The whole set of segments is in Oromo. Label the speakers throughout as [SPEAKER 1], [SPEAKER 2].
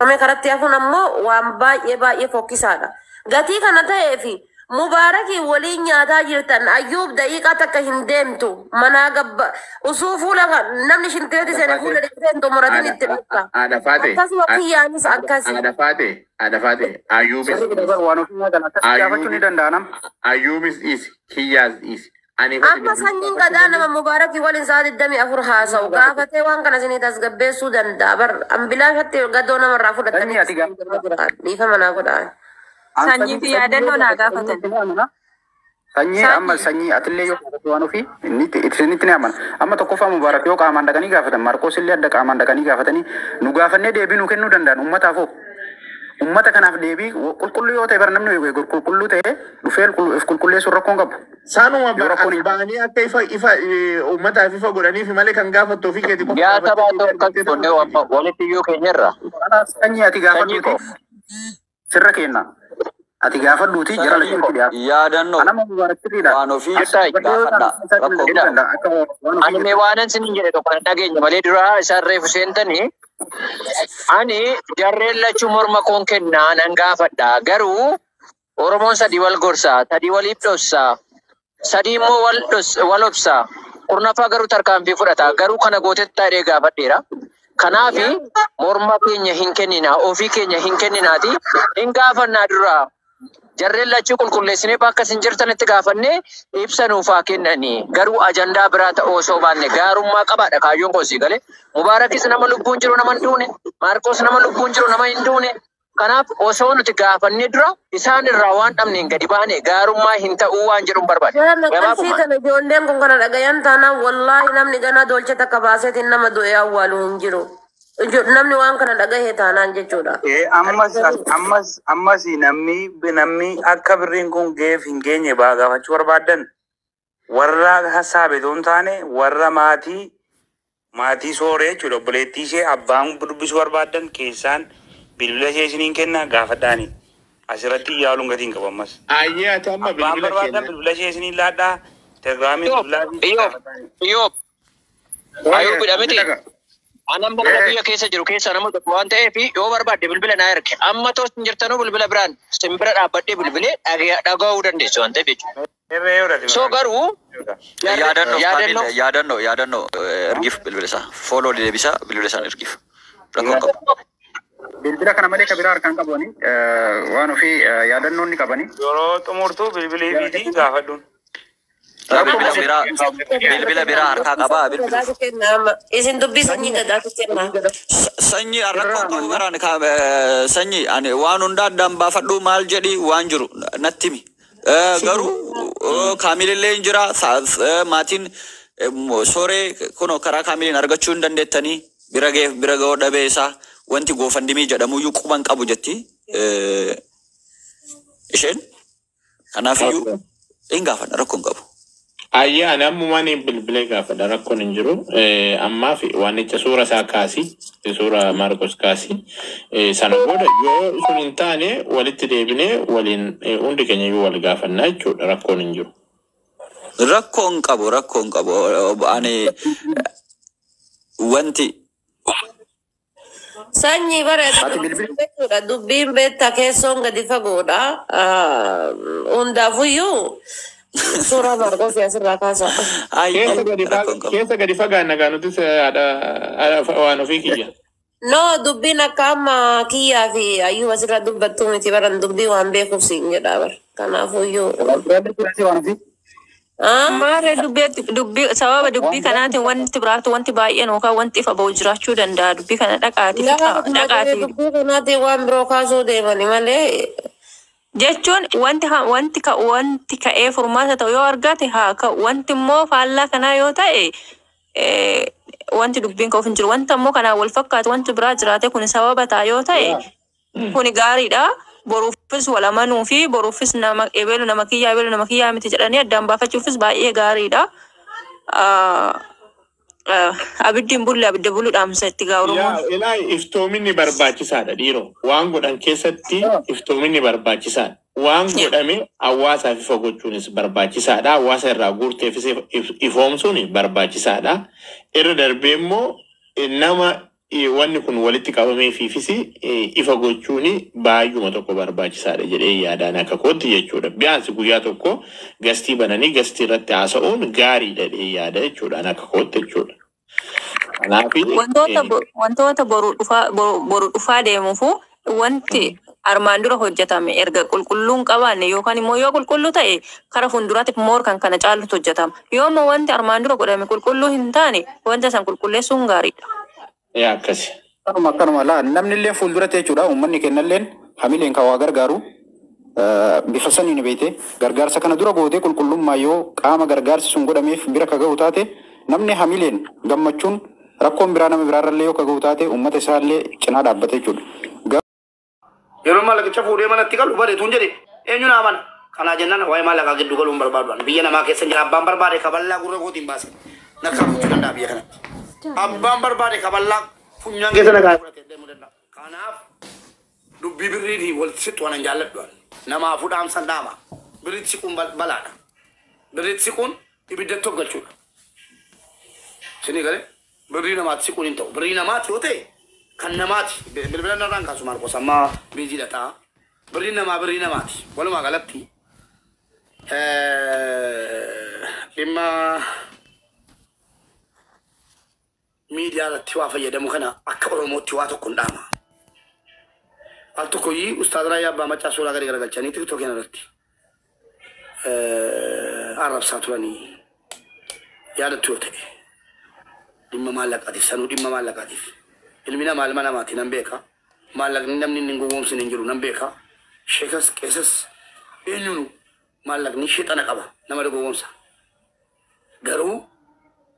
[SPEAKER 1] Karatti hafuun ammoo waan baay'ee baay'ee fokkisaadha. Gatii kana ta'eefi Mubaarakii waliin nyaataa jirtan, Ayyuub daqiiqaa takka hin deemtu manaa gabba usuu fuula namni shintireeti seene fuula dhiqatee hin xumuratin itti dhufta.
[SPEAKER 2] Haadha faate.
[SPEAKER 1] Akkasuma kiyyaanis akkasi.
[SPEAKER 2] Haadha faate. Haadha faate. Ayyuubis
[SPEAKER 3] Sirri waan ofii nyaatan akkasii gaafachuu ni danda'a nam.
[SPEAKER 2] Ayyuubis dhiisi. Kiyyaas dhiisi. Ani
[SPEAKER 1] Amma sanyiin gadaa nama Mubaarakii waliin sa'a 24 haasa'u gaafatee waan kana isinii tasgabbeessuu danda'a. Bar ambilaashatti gadoo namarraa fudhatanii
[SPEAKER 3] Sanyii ati gaafadhu.
[SPEAKER 1] Dhiifama naa godhaa.
[SPEAKER 4] Sanyii fi yaadannoo naa gaafatan.
[SPEAKER 3] Sanyii amma sanyii atillee yoo gaafatu waan ofii inni isinitti ni amana. Amma tokkoffaa Mubaarak yoo qaamaan dhaqanii gaafatan, Maarkoos illee adda qaamaan dhaqanii gaafatanii nu gaafannee deebii nu kennuu danda'an uummataaf hoo. Uummata kanaaf deebii qulqulluu yoo ta'e, bar namni qulqulluu ta'e dhufee if qulqulleessuun rakkoon qabu.
[SPEAKER 2] Saanuma
[SPEAKER 3] Yoo rakkoon hin
[SPEAKER 2] ba'anii akka ifa ifa uummataaf ifa godhaniif malee kan gaafattu ofii keeti qofa
[SPEAKER 5] Yaa
[SPEAKER 2] gaafattee
[SPEAKER 5] taphaa
[SPEAKER 2] deebii
[SPEAKER 5] akkas
[SPEAKER 2] argattee
[SPEAKER 5] goonee
[SPEAKER 2] taphattu.
[SPEAKER 5] Walitti iyyuu keenyarra.
[SPEAKER 3] Sanyii ati
[SPEAKER 5] Sanyii
[SPEAKER 3] gaafadhuuti
[SPEAKER 5] koo.
[SPEAKER 3] sirra kenna. Ati gaafadhuuti jara
[SPEAKER 5] Sanyii
[SPEAKER 3] lachuutti
[SPEAKER 5] koo
[SPEAKER 3] dhiyaatu.
[SPEAKER 6] Yaadannoo
[SPEAKER 3] Anama Mubaarak sirriidha.
[SPEAKER 6] waan ofii
[SPEAKER 5] Jirtaa
[SPEAKER 6] gaafadha. Rakkoo
[SPEAKER 5] Ila.
[SPEAKER 6] qabu.
[SPEAKER 3] Danda'a akka waan ofii
[SPEAKER 5] Ani mee waanan sinin jedhe tokko hin dhageenye malee dura isaan reefu seentanii ani jarreen lachuu morma koon kennaa nan gaafadha. Garuu Oromoon sadii wal gorsa, sadii waliif dhossaa, sadii immoo wal dhos wal obsa. Kurnaffaa garuu tarkaanfii fudhata. Garuu kana gootettaa jedhee gaafadheera. Kanaafi morma keenya hin kenninaa, ofii keenya hin kenninaati. Hin gaafannaa dura. Jarreen lachuu qulqulleessinee bakka isin jirtanitti gaafannee ibsa nuuf haa kennanii. Garuu ajandaa biraa ta'uu osoo baanne gaarummaa qabaadha kaayyoon koo sii galee. Mubaarakis nama lubbuun jiru nama hin duune. Maarkos nama lubbuun jiru nama hin duune. Kanaaf osoo nuti gaafannee dura isaan irraa waan dhabneen gadi baane gaarummaa hin ta'uu waan jedhuun barbaade.
[SPEAKER 1] Jaala qarshii
[SPEAKER 5] Gabaabumaan.
[SPEAKER 1] kana ijoolleen kun kana dhagayan taanaan, wallaahi namni ganaa dolche takka baaseetiin nama du'e awwaalu hin jiru. Namni waan kana dhagahe taanaan jechuudha.
[SPEAKER 7] Ammas ammas ammas namni akka birriin kun ga'eef hin geenye baa gaafachuu barbaadan, warra hassaabe otoo hin taane warra maatii sooree jechuudha, obboleettii ishee abbaan dubbisuu barbaadan keessaan bilbila ishee isiniin kenna, gaafadhaani. Asirratti yaaluun gatii hin qabu ammas.
[SPEAKER 2] Ayyee, ati amma
[SPEAKER 7] Abbaan
[SPEAKER 2] bilbila
[SPEAKER 7] barbaadan
[SPEAKER 2] kenna.
[SPEAKER 7] bilbila ishee isiniin laadhaa, Telegiraamii
[SPEAKER 5] Iyoob,
[SPEAKER 7] bilbilaa fi
[SPEAKER 5] Iyoob,
[SPEAKER 7] gaafadhaani.
[SPEAKER 5] Iyoob, Ayuubidha miti. Anan bakka biyya keessa jiru keessa nama tokko waan ta'eef yoo barbaadde bilbila naa erge. Amma toos hin jirtanuu bilbila biraan simbira dhaabbadhee bilbilee dhaga'uu dandeessu waan ta'eef jechuudha.
[SPEAKER 7] Irree yoo dha.
[SPEAKER 5] So garuu
[SPEAKER 6] Yaadannoo
[SPEAKER 5] yaadannoo
[SPEAKER 6] yaadannoo ergiif bilbila isaa. Follow deebisaa, bilbila isaan ergiif. Rakkoo qabu.
[SPEAKER 3] Bilbila kana malee kan biraa harkaan qabani waan ofii yaadannoon ni qabani.
[SPEAKER 7] Yeroo xumurtuu bilbilii fiitii gaafadhuun.
[SPEAKER 6] Bilbila biraa harkaa qabaa bilbiluuf.
[SPEAKER 1] Gadaatu kenna amma. Isin dubbii sanyii gadaatu kenna.
[SPEAKER 6] Sanyii rakkoon qabu baraan sanyii ani waan hundaa addaan baafadhu, maal jedhi, waan jiru natti himi. Garuu kaamilillee hin jira, maatiin sooree kunoo karaa kaamiliin argachuu hin dandeettanii bira ga'eef bira ga'oo dhabee isaa wanti GoFundMe jedhamuyyuu quban qabu jetti isheen, kanaafiyyuu hin gaafanna, rakkoon qabu.
[SPEAKER 2] Ayyee, ani ammumaan bilbilee gaafadha, rakkoon hin jiru. Ammaaf waanicha suura isaa kaasi, suura Maarqos kaasi. Sana booda yoo sun hin taane walitti deebinee waliin hundi keenya iyyuu wal gaafannaa jechuudha, rakkoon hin jiru.
[SPEAKER 6] Rakkoon qabu, rakkoon qabu, ani wanti
[SPEAKER 1] Sanyii bara
[SPEAKER 3] Ati bilbila
[SPEAKER 1] jechuudha. Dubbiin beektaa keessoon gadi fagoodha. Hundaafuyyuu suuraa Maarqos asirraa kaasa.
[SPEAKER 6] Ayyee,
[SPEAKER 2] Keessa gadi
[SPEAKER 6] rakkoon qabu.
[SPEAKER 2] Keessa gadi fagaanna gaa nutis haadha waan ofii kiyya.
[SPEAKER 1] No, dubbiin akka amma kiyyaa fi ayyuu asirra dubbattuu miti baran, dubbii waan beekuuf siin jedha bar. Kanaafuyyuu.
[SPEAKER 3] Waan ofii.
[SPEAKER 4] Maarree dubbii sababa dubbii kanaatiin wanti biraatu wanti baay'een yookaan wanti ifa ba'u jiraachuu danda'a. Dubbii kana dhaqaati
[SPEAKER 1] Lafa
[SPEAKER 4] fixa dhaqaati.
[SPEAKER 1] Dubbii kanaatiin waan biroo kaasuu deemani malee.
[SPEAKER 4] Jechuun wanti ka'ee furmaata ta'u yoo argate haa ka'u. Wanti immoo faallaa kanaa yoo ta'e wanti dubbiin ka'uuf hin jiru. Wanta immoo kanaan wal fakkaatu wanti biraa jiraate kun sababa ta'a yoo ta'e kuni gaariidha. Boruufis wal amanuu fi boruufis nama ebelu nama kiyyaa ebelu nama kiyyaa miti jedhanii addaan baafachuufis baay'ee gaariidha. Abiddi hin bulle abidda bulu dhaamsa itti gaa Oromoon.
[SPEAKER 2] Yaa ilaa, iftoominni barbaachisaadha dhiiroo. Waan godhan keessatti iftoominni barbaachisaadha. Waan godhame hawaasaaf ifa gochuunis barbaachisaadha. Hawaasa irraa guurteefis ifoomsuun barbaachisaadha. Irra darbee immoo nama Wanni kun walitti qabameefiifis ifa gochuun baay'uma tokko barbaachisaadha jedhee yaadaan akka kootti jechuudha. Biyaansi guyyaa tokko gastii bananii gastii irratti haasa'uun gaariidha jedhee yaada jechuudha akka kootti jechuudha. Kanaaf
[SPEAKER 4] Wantoota boru dhufaa deemuufu wanti armaan dura hojjetame erga qulqulluun qabaanne yookaan immoo yoo qulqulluu ta'e kara fuulduraatiif moor kan kana caalutu hojjetama. Yoo immoo wanti armaan dura godhame qulqulluu hin taane, wanta san qulqulleessuun gaariidha.
[SPEAKER 2] Yaa, akkasi.
[SPEAKER 3] Akkanuma laa, namni illee fuulduratti jechuudha, uummanni kennalleen hamileen kan waa gargaaru bifa saniin beekte, gargaarsa kana dura gootee qulqullummaa yoo qaama gargaarsi sun godhameef bira ka gahu taate, namni hamileen gammachuun rakkoon biraa nama biraarrallee yoo ka gahu taate, uummata isaallee cinaa dhaabbate jechuudha.
[SPEAKER 8] Yeroo maallaqicha fuudhee manatti galu bareetuun jedhe, eenyu naa mana? Kanaa jennaan waa'ee maallaqaa giddu galuun barbaadu. Ani biyya namaa keessa jira, abbaan barbaade kaballaa gurra kootiin baase. Nakkaa gochuu danda'a biyya kanatti. Abbaan barbaade kaballaa funyaan keessa nagaa fudhatee deemuu danda'a. Kanaaf dubbii birriitii walitti siqtu waan hin jaalladhu ani. Namaafuu dhaamsan dhaama. Birriitti siquun balaadha. Birriitti siquun ibiddatti of galchuudha. Isinii galee, birrii namaatti siquun hin ta'u. Birrii namaati yoo ta'e kan namaati. Bilbila narraan kaasu Maarqos amma biiziidha ta'a. Birrii namaa birrii namaati. Walumaa galatti dhimma miidiyaa irratti waa fayyadamu kana akka Oromootti waa tokko hin dhaama. Al tokkoyyii Ustaaz Raayyaa Abbaa Maccaa suuraa gadi garagalchanii TikTokii irratti arrabsaa turanii yaadattu yoo ta'e, dhimma maallaqaatiif sanuu, dhimma maallaqaatiif. Ilmi namaa ilma namaati, nan beeka. Maallaqni namni inni hin gowwoomsine hin jiru, nan beeka. Sheekas qeesas eenyuunu maallaqni sheexana qaba, nama gowwoomsa. Garuu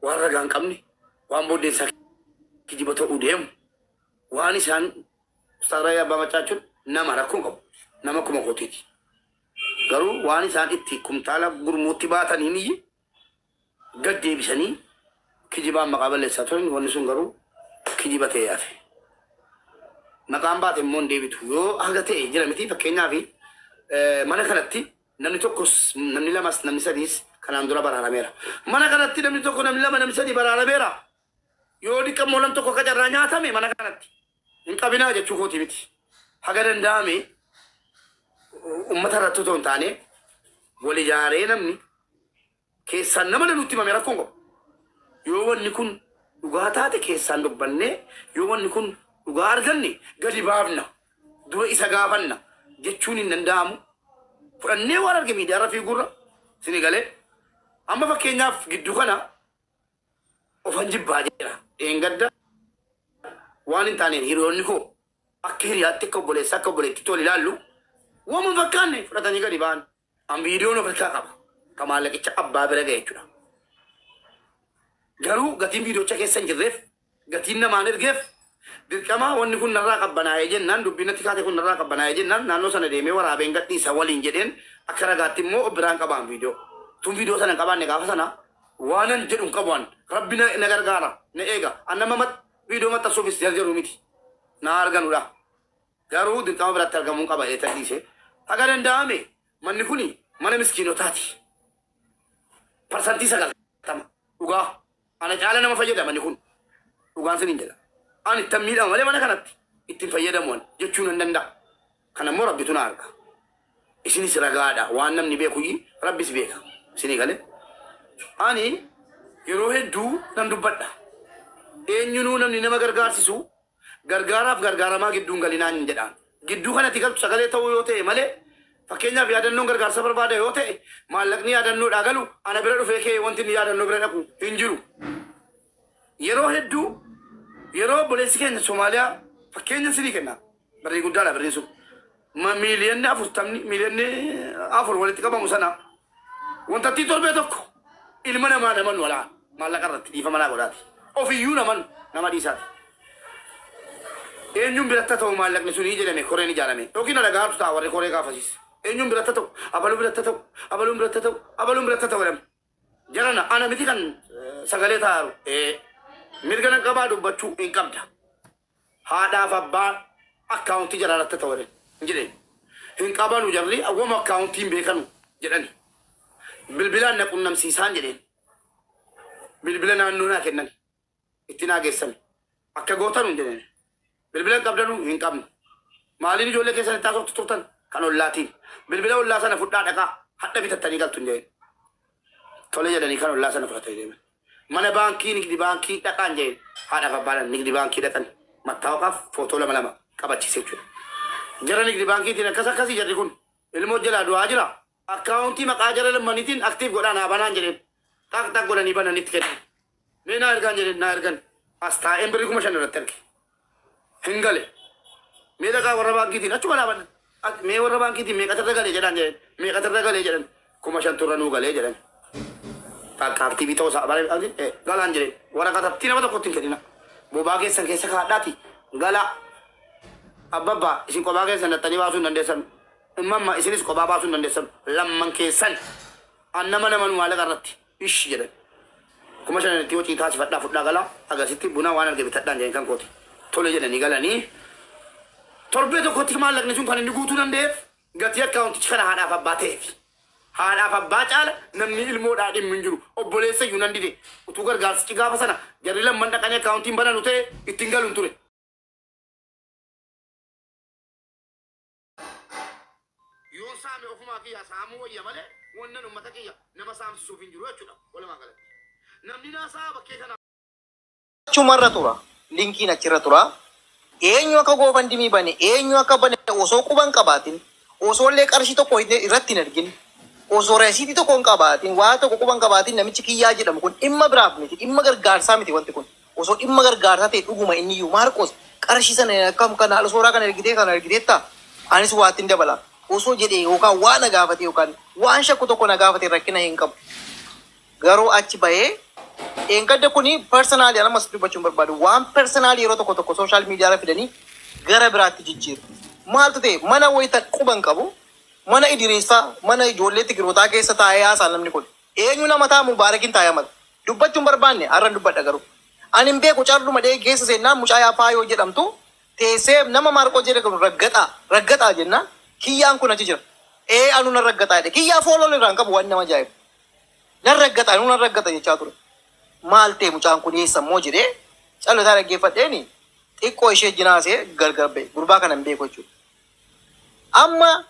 [SPEAKER 8] waan ragaa hin qabne, waan booddeen isaa kijiba ta'uu deemu, waan isaan Ustaaz Raayyaa Abbaa Maccaa jechuun nama rakkoo hin qabu, nama akkuma kootiiti. Garuu waan isaan itti kumtaala gurmuutti baataniin iyyi gad deebisanii kijibaan maqaa balleessaa turan, wanni sun garuu kijiba ta'ee hafe. Maqaan baate immoo hin deebitu. Yoo haga ta'e jira miti, fakkeenyaaf mana kanatti namni tokkos, namni lamas, namni sadiis kanaan dura baraarameera. Mana kanatti namni tokko, namni lama, namni sadii baraarameera. Yoo diqqammoo nam tokko akka carraa nyaatame, mana kanatti hin qabinaa jechuu kooti miti. Haga danda'ame uummata irratti otoo hin taane wal ijaaree namni keessaan nama danuutti himame rakkoon qabu. Yoo wanni kun dhugaa taate keessaan dubbannee, yoo wanni kun dhugaa arganne gadi baafna, dura isa gaafanna jechuun hin danda'amu. Fudhannee waan arge miidiyaa irra fiigurra sini galee, amma fakkeenyaaf gidduu kana ofan jibbaa jira. Dheengadda waan hin taaneen hiriyoonni koo akka hiriyaatti, akka obboleessa, akka obboleettitti wal ilaallu, waan hin fakkaanne fudhatanii gadi ba'an. An viidiyoon of harkaa qaba. Ka maallaqicha abbaa bira ga'e jechuudha. Garuu gatiin viidiyoocha keessa hin jirreef, gatiin namaan ergeef, dirqama wanni kun narraa qabbanaa'ee jennaan, dubbiin natti kaate kun narraa qabbanaa'ee jennaan, naannoo sana deemee waraabeen gadhiisa waliin jedheen, akka ragaatti immoo of biraan qabaan viidiyoo. Tun viidiyoo sana hin qabaanne gaafa sana waanan jedhu hin qabu an. Rabbi na gargaara, na eega. An nama viidiyoo maxxansuufis jarjaru miti. Na arganudha. Garuu dirqama biratti argamuun qaba jedhee dhiise. Haga danda'ame manni kuni mana miskiinotaati. 90% dhugaa. Ana caala nama fayyada manni kun. Dhugaan siniin jedha. Ani ittan miidhama malee mana kanatti ittiin fayyadamu ani jechuun hin danda'a. Kana immoo Rabbitu na arga. Isinis ragaadha. Waan namni beekuyyi Rabbis beeka. Isinii galee. Ani yeroo hedduu nan dubbadha. Eenyunuu namni nama gargaarsisu gargaaraaf gargaaramaa gidduun galinaan jedhaan. Gidduu kanatti galtu sagalee ta'uu yoo ta'e malee, fakkeenyaaf yaadannoon gargaarsa barbaada yoo ta'e, maallaqni yaadannoodhaa galu ana bira dhufee kee wanti inni yaadannoo bira dhaqu hin jiru. Yeroo hedduu yeroo obboleessi keenya Somaaliyaa, fakkeenya sinii kenna, birrii guddaadha birriin sun. Miiliyoonni 40, miiliyoonni 4 walitti qabamu sana wantattii torbee tokko ilma namaa naman walaa maallaqa irratti dhiifama naa godhaati. Ofiyyuu naman nama dhiisaati. Eenyuun biratti ta'u maallaqni sunii jedhame koreen ijaarame yookiin alagaatu ta'a warri koree gaafasiis. Eenyuun biratti ta'u, abaluu biratti ta'u, abaluun biratti ta'u, abaluun biratti ta'u jedhame. Jarana ana miti kan sagalee taa'aru. Mirga nan qabaa, dubbachuu hin qabda. Haadhaaf abbaa akkaawuntii jaraa irratti ta'u jedhan hin jedheen. Hin qabanu jarri, awwama akkaawuntii hin beekanu jedhani. Bilbilaan na qunnamsiisaan jedheen. Bilbila naannoo naa kennan. Itti naa geessan. Akka gootan hin jedhani. Bilbila hin qabdanu hin qabnu. Maaliin ijoollee keessan itti haasoftu turtan kan ollaatiin. Bilbila ollaa sana fudhaa dhaqaa hadha bitattanii galtu hin jedhani. Tole jedhanii kan ollaa sana fudhatanii deeman. Mana baankii nigdi baankii dhaqaan jedhani. Haadhaaf abbaadhaan nigdi baankii dhaqan. Mattaawaqaaf footoo lama lama qabachiise jechuudha. Jara nigdi baankiitiin akkas akkasii jarri kun ilmoo jalaa du'aa jira. Akkaawuntii maqaa jara lammaniitiin active godhaa naa banaan jedheen. Xaq xaq godhanii bananitti kennan. Mee naa ergaan jedheen naa ergan. As taa'een birrii 5,000 irratti arge. Hin gale. Mee dhaqaa warra baankiitiin achuma dhaaban. Mee warra baankiitiin meeqatarra galee jedhaan jedheen. Meeqatarra galee jedhan. 5,000 turra nuu galee jedhan. Takka active ta'uu isaa bare galaan jedheen. Waraqatatti nama tokkotti hin kennina. Bobaa keessan keessa kaadhaati. Galaa. Abbabba isin kophaa keessan dattanii baasuu hin dandeessan. Ummamma isinis kophaa baasuu hin dandeessan. Lamman keessan. An nama namanuu maallaqa irratti. Ishi jedhan. 5,000tti hojii taasifadhaa fudhaa galaa. Agasitti buna waan arge bitadhaan jedhan kan kooti. Tole jedhanii galanii. Torbee tokkotti maallaqni sun kan inni guutuu danda'eef gatii akkaawuntichi kana haadhaaf abbaa ta'eef. Haadhaaf abbaa caala namni ilmoodhaa dhimmi hin jiru. Obboleessa iyyuu nan dide. Utuu gargaarsichi gaafa sana jarri lamman dhaqanii akkaawuntiin bananu ta'e ittiin galu hin ture. Yoon saame ofumaa kiyya saamuu wayya malee wannan uummata kiyya nama saamsisuuf hin jiru jechuudha. Walumaa galatti. Namni naasaa bakkee kana.
[SPEAKER 9] Achumarra tura. Linkiin achirra tura. Eenyu akka GoFundMe bane, eenyu akka bane osoo quban qabaatin, osoo illee qarshii tokko irratti hin argin, osoo rasiitii tokko hin qabaatin, waa tokko quban qabaatin namichi kiyyaa jedhamu kun dhimma biraaf miti, dhimma gargaarsaa miti wanti kun. Osoo dhimma gargaarsaa ta'e dhuguma inni iyyuu Maarqos qarshii sana akkam kana suuraa kana ergitee kana ergiteetta anis waa ittiin dabala. Osoo jedhee yookaan waa na gaafate yookaan waan shakku tokko na gaafate rakkina hin qabu. Garuu achi bahee Eengadda kuni personally ammas dubbachuun barbaadu waan personally yeroo tokko tokko social media irra fidanii gara biraatti jijjiiru. Maaltu ta'e mana wayita quban qabu mana Idiriisaa mana ijoollee Tigirootaa keessa taa'ee haasaa namni kun. Eenyu nama ta'a Mubaarakiin taa'ee amala. Dubbachuun barbaanne har'an dubbadha garuu. Ani hin beeku carruma dhee keessa seennaan mucaa yaafaa yoo jedhamtu teessee nama Maarqoo jedhamu raggaxaa raggaxaa jennaan kiyyaan kun achi jira. Ee anu nan raggaxaa jedhe kiyyaa fooloo irraa hin qabu waan nama ajaa'ibu. Nan raggaxa anu nan raggaxa jechaa ture. Maal ta'e mucaan kun eessa immoo jedhee callisaa dhaggeeffadheeni xiqqoo ishee jinaasee gargar ba'e gurbaa kana hin beeku jechuudha. Amma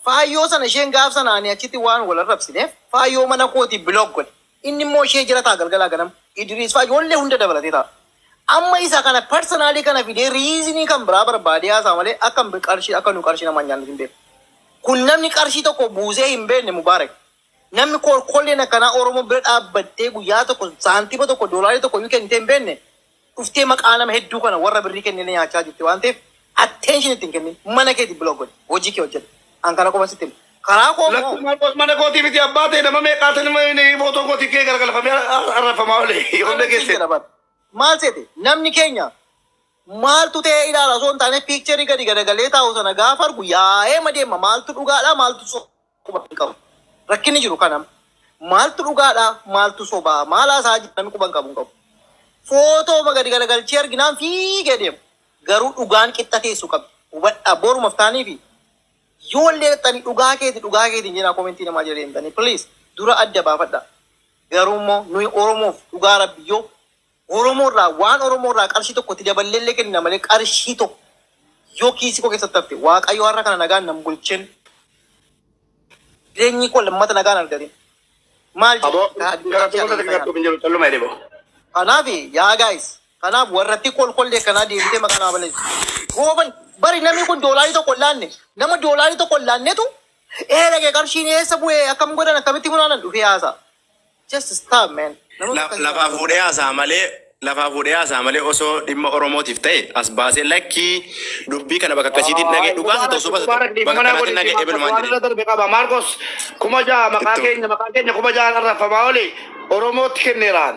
[SPEAKER 9] faayyoo sana isheen gaaf sana ani achitti waan wal arrabsineef faayyoo mana kooti block godhe. Inni immoo ishee jira ta'a galgalaa ganama. Idriis faa ijoollee hunda dabalatee ta'a. Amma isa kana personally kana fidee reasonii kan biraa barbaadee haasaa malee akka qarshii akka nu qarshii namaan nyaannu hin beeku. Kun namni qarshii tokko buusee hin beekne Mubaarak. Namni kolkolleen akkanaa Oromoo bira dhaabbattee guyyaa tokko saantima tokko doolaarii tokko iyyuu kennitee hin beekne dhuftee maqaa nama hedduu kana warra birrii kennee nyaachaa jirti waan ta'eef attention ittiin kennin mana keeti block godhi hojii kee hojjedhu. An kana qofa sitti hima. Karaa koo immoo
[SPEAKER 10] Lakki Maarqos mana kootii miti abbaa ta'e nama meeqaatiin inni footoo kootii kee garagalfamee arrafamaa oole yoo
[SPEAKER 9] Kana siin
[SPEAKER 10] dhageesse.
[SPEAKER 9] jedha bara. Maal seete namni keenya maaltu ta'ee ilaala osoo hin taane piikcharii gadi garagalee taa'u sana gaafa argu yaa'ee madeema maaltu dhugaadha maaltu soba hin qabu. Rakkinni jiru kana maaltu dhugaadha maaltu sobaa maal haasaa jira namni quban qabu hin qabu. Footoo gadi garagalchee arginaan fiigee deema. Garuu dhugaan qixxa teessu qabdi. Hubadhaa borumaaf taanii fi yoo illee dhaqxanii dhugaa keeti dhugaa keeti hin jedhaa komentii namaa jala deemtanii please dura adda baafadhaa. Garuu immoo nuyi Oromoof dhugaa rabbi yoo Oromoo irraa waan Oromoo irraa qarshii tokko itti daballee illee kennina malee qarshii tokko yoo kiisii koo keessatti hafte Waaqayyo har'a kana nagaan nan bulchin jireenyi koo lammata nagaan argatin. Maal jedhe
[SPEAKER 10] Aboo gara
[SPEAKER 9] qarshii
[SPEAKER 10] tokko
[SPEAKER 9] argatan
[SPEAKER 10] tokko hin jiru calluma jedhe boo.
[SPEAKER 9] Kanaaf yaa guys kanaaf warratti kolkollee kanaa deebitee maqaa naa balleessu. Gooban bari namni kun doolaarii tokko hin laanne nama doolaarii tokko hin laannetu ee dhaqee qarshiin eessa bu'ee akkam godhan akkamitti funaanan dhufee haasa'a. Just stop man. Namoota akkasii
[SPEAKER 11] Lafaa fuudhee haasaa malee lafaa fuudhee haasaa malee osoo dhimma Oromootiif ta'e as baasee lakkii dubbii kana bakka akkasiitiin dhagee dhugaas haa ta'u sobas haa ta'u
[SPEAKER 10] Mubaarak
[SPEAKER 11] bakka
[SPEAKER 10] dhiifama naa
[SPEAKER 11] akkanaatiin
[SPEAKER 10] godhi
[SPEAKER 11] dhagee
[SPEAKER 10] Maarqos
[SPEAKER 11] ebelumaan
[SPEAKER 10] waan
[SPEAKER 11] jedhee.
[SPEAKER 10] irra darbe qaba. Maarqos 6,000 maqaa
[SPEAKER 11] Ittoo.
[SPEAKER 10] keenya maqaa keenya 6,000 arrafamaa oli Oromootti kenneeraan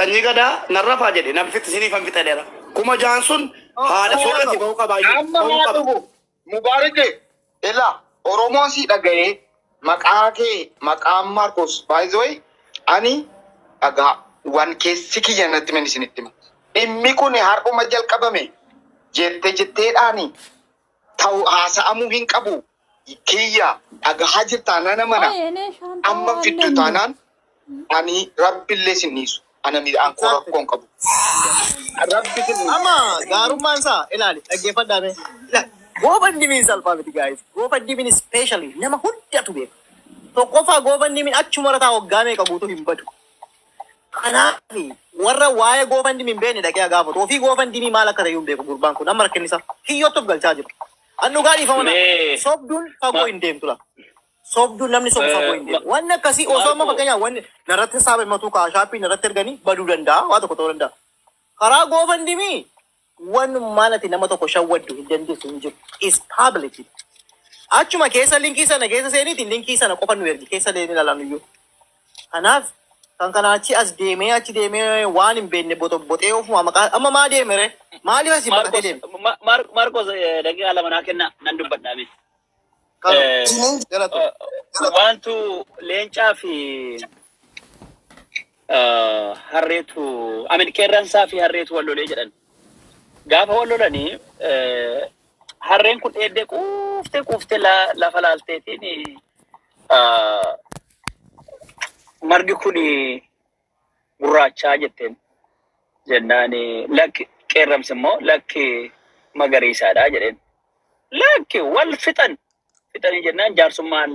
[SPEAKER 10] sanyii gadaa narrafaa jedhe nan fitti siniif han fixadheera. 6,000 sun haadha soorati ba'uu qaba iyyuu
[SPEAKER 12] Amma
[SPEAKER 10] ba'uu
[SPEAKER 12] haa
[SPEAKER 10] qaba.
[SPEAKER 12] dhugu. Mubaarike ila Oromoon si dhaga'ee maqaa kee maqaan Maarkos by the way ani dhagaa waan keessi kiyya natti himan isinitti hima. Dhimmi kun har'uma jalqabame jette jetteedhaani ta'u haasa'amuu hin qabu. Kiyya dhagahaa jirtaa nana mana amma fiddu taanaan ani rabbillee sin dhiisu. Ana miidhaan koo rakkoon qabu.
[SPEAKER 6] Rabbi sin
[SPEAKER 9] Amma gaarummaan isaa ilaali, dhaggeeffadhaa mee. Ilaali, GoFundMe salphaa miti, guys. GoFundMe specially nama hundatu beeka. Tokkoffaa, GoFundMe achuma irra taa'u waggaa meeqa guutuu hin badu. Kanaaf warra waa'ee GoFundMe hin beekne dhaqee haa gaafatu. Ofii GoFundMe maal akka ta'e hin beeku gurbaan kun, amma rakkinni isaa kiyyootti of galchaa jira. An dhugaa dhiifama na
[SPEAKER 13] Mee
[SPEAKER 9] sobduun fagoo hin deemtu la. Sobduun, namni sobu fagoo hin deemu. Wanni akkasii osoo amma
[SPEAKER 13] Maarko
[SPEAKER 9] fakkeenyaaf wanni narratti saaba himatuu Cash App narratti erganii baduu danda'a, waa tokko ta'uu danda'a. Karaa GoFundMe wanummaan ati nama tokko shawwaddu hin dandeessu, hin jiru. Is public. Achuma keessa linkii sana keessa seeniiti, linkii sana qofa nu ergi, keessa deemee ilaalan iyyuu. Kanaaf kan kana achi as deemee achi deemee waan hin beekne boxoboxee ofuma maqaa amma maa deeme re? Maaliif asii baqatee
[SPEAKER 13] Maarkos
[SPEAKER 9] deeme?
[SPEAKER 13] Maarkos, daqiiqaa 2 naa kenna, nan dubbadhaa mee.
[SPEAKER 9] Kanu galatu.
[SPEAKER 13] Wantu leencaa fi harreetu, amin, qeerransaa fi harreetu wal lolee jedhan. Gaafa wal lolanii harreen kun dheeddee quuftee quuftee lafa laalteetiin, "Margi kun gurraachaa" jetteen. Jennaan lakki, qeerramsi immoo "Lakki, magariisaadha" jedheen. Lakki, wal fixan. Fixanii jennaan jaarsummaan